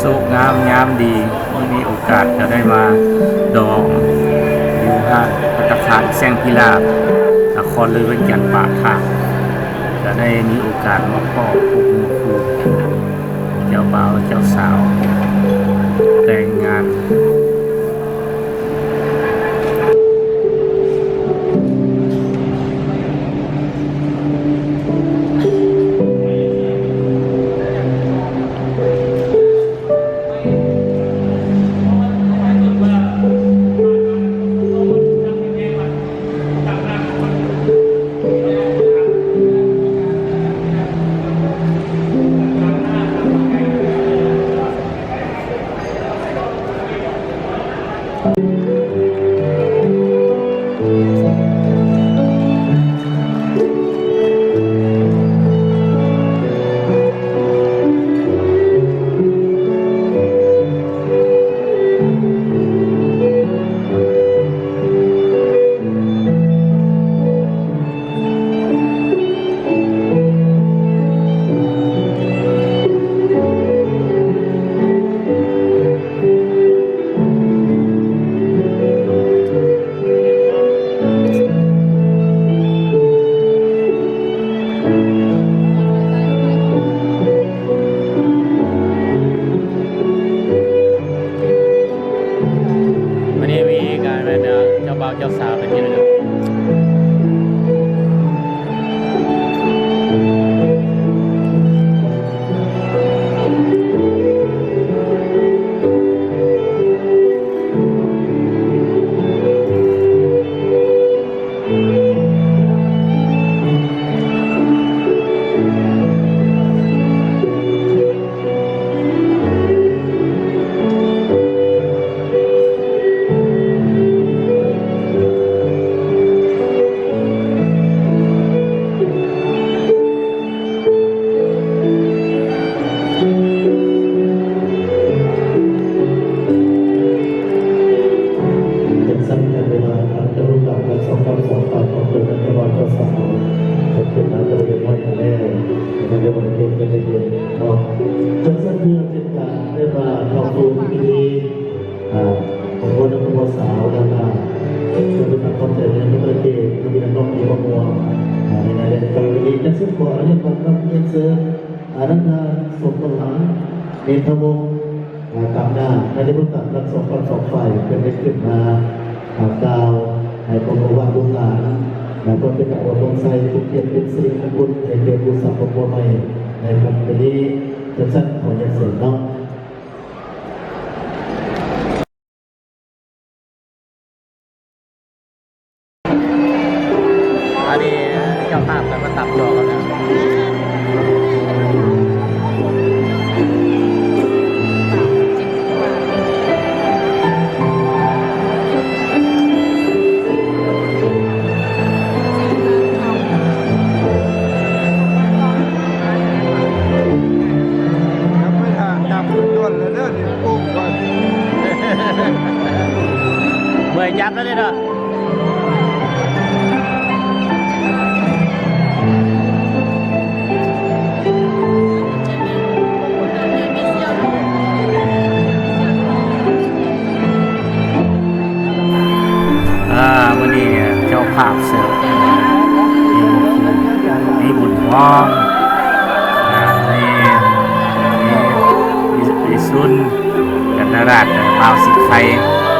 ໂຊກງາມຍາມດີ ໄດ້ມີໂອກາດຈະໄດ້ມາດອງຢູ່ຮ້ານພັດຕາຄານແຊງພິລາບ ນະຄອນຫຼວງວຽງຈັນປາກທາງ ຈະໄດ້ມີໂອກາດມາພໍ້ພົບໝູ່ຄູ່ ເຈົ້າບ່າວເຈົ້າສາວແຕ່ງງານ. ວັນນີ້ມີການແມ່ນ ເຈົ້າບ່າວເຈົ້າສາວໄປກິນ. ເປັນສຳຄັນເວລາອັນຕະລຸກັບກັນສອງພັນສອງປາຍຂອງເຈົ້າເຈົ້າບ່າວເຈົ້າສາວ ເພິ່ນເປັນອັນຕະລຸເປັນຮ້ອຍກັນແລ້ວ ແຕ່ຍັງບໍ່ໄດ້ເປັນກັນເລີຍເນາະ. ເປັນສຳຄັນເພື່ອເປັນການໄດ້ມາເຂົ້າສູ່ພິທີ ອ່າ ຂອງຄົນນຳຜູ້ບ່າວສາວ ແລ້ວກະເພື່ອເປັນການຂອບໃຈໄປຍັງເຈົ້າພະຍາເກດ ແລະ ພີ່ນ້ອງທີ່ມາຮ່ວມ ອ່າ ໃນງານແລະໃນການມື້ນີ້ ຈັ່ງຊັ້ນຂໍອະນຸຍາດນຳຮຽນເຊີນ ອາ ທ່ານ ສົມຫວັງ ເມທະວົງ ອາ ຕາມໜ້າ ນາຍົກລັດຖະມົນຕີທັງສອງ ທັງສອງຝ່າຍ ເພິ່ນໄດ້ຂຶ້ນມາ ອາ ກ່າວໃຫ້ຄວາມຮູ້ວ່າລູກຫຼານ ແລະ ເພື່ອເປັນການອວຍພອນໄຊ ເພື່ອເປັນສິລິມຸງຄຸນໃຫ້ແກ່ຄູ່ສັບຄົບຄົວໃໝ່ໃນຄ່ຳຄືນນີ້ ຈັ່ງຊັ້ນ ຂໍຮຽນເຊີນເນາະ. ອັນນີ້ເຈົ້າພາບກັນມາຕຳຈອກກັນແລ້ວ. ໄປຫາຈັບດ່ວນແລ້ວເດີ ນີ້ປຸ້ງກ່ອນ ເມື່ອຍຈັບແລ້ວເດ້ເນາະ. ອ່າ ມື້ນີ້ເຈົ້າພາບເສີບ ມີບຸນ ມີບຸນຮອງ ອ່າ ມີ ມີ ມີ ມີຊຸນ ກັນນະລາດ ບ່າວສິໄຄ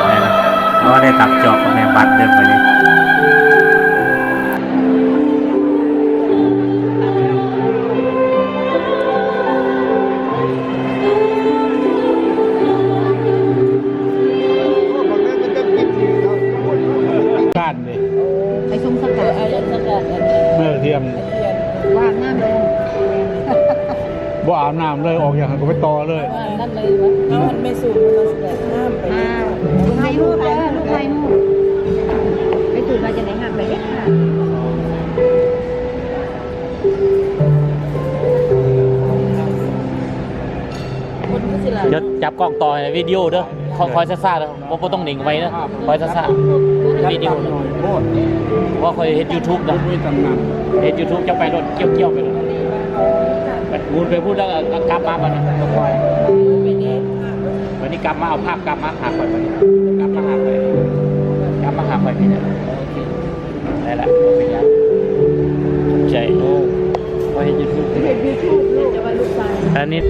ເນາະ ເຮົາໄດ້ຕັບຈອກກັບແມ່ບັດເດີມື້ນີ້. ການເດ້ ໄປຊົມສະກາດ ເອີ ທຽມ ວ່າງນ້ຳເລີຍ ບໍ່ອາບນ້ຳເລີຍ ອອກຫຍັງກໍໄປຕໍ່ເລີຍ ອັນນັ້ນເລີຍວະ ເຮົາຫັ້ນແມ່ສູນເພິ່ນວ່າຊິໄດ້ຫ້າມໄປ ອ່າ ຖ່າຍຮູບເດີ ຖ່າຍຮູບ ໄປສູນວ່າຈະໄດ້ຫ້າມໄປເດັດຂາດ ຄົນຄືຊິຫຼາຍ ດຽວຈັບກ້ອງຕໍ່ໃຫ້ ວິດີໂອເດີ ຄ່ອຍໆຊ້າໆເດີ ບໍ່ ບໍ່ຕ້ອງເໜັງໄວເດີ ຄ່ອຍຊ້າໆ ວິດີໂອ ເພາະວ່າຂ້ອຍເຮັດຢູທູບນະ ເຮັດຢູທູບ ເຈົ້າໄປໂລດ ກ່ຽວໆໄປໂລດ ໄປພຸ້ນ ໄປພຸ້ນແລ້ວກໍກັບມາບັດນີ້ ຄ່ອຍໆ ໄປນີ້ ກັບມາເອົາພາບ ກັບມາຫາຂ້ອຍບັດນີ້ ກັບມາຫາຂ້ອຍ ກັບມາຫາຂ້ອຍພີ້ນະ. ໄດ້ລະ ບໍ່ເປັນຫຍັງ ຂອບໃຈ. ໂອ້ ຂ້ອຍເຮັດຢູທູບ ເຮັດຢູທູບລູກ ແຕ່ວ່າລູກຊາຍ ອັນນີ້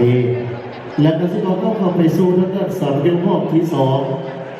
ນີ້ ແລະກໍຊິຂໍເຂົ້າໄປສູ່ທາງດ້ານສາມໂມງຮອບທີສອງ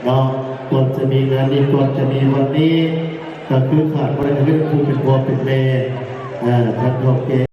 ເນາະ. ກ່ອນຈະມີງານນີ້ ກ່ອນຈະມີວັນນີ້ ກໍຄືຂາດບໍ່ໄດ້ກໍຄືຜູ້ເປັນພໍ່ເປັນແມ່ ເອີ ທ່ານເຖົ້າແກ່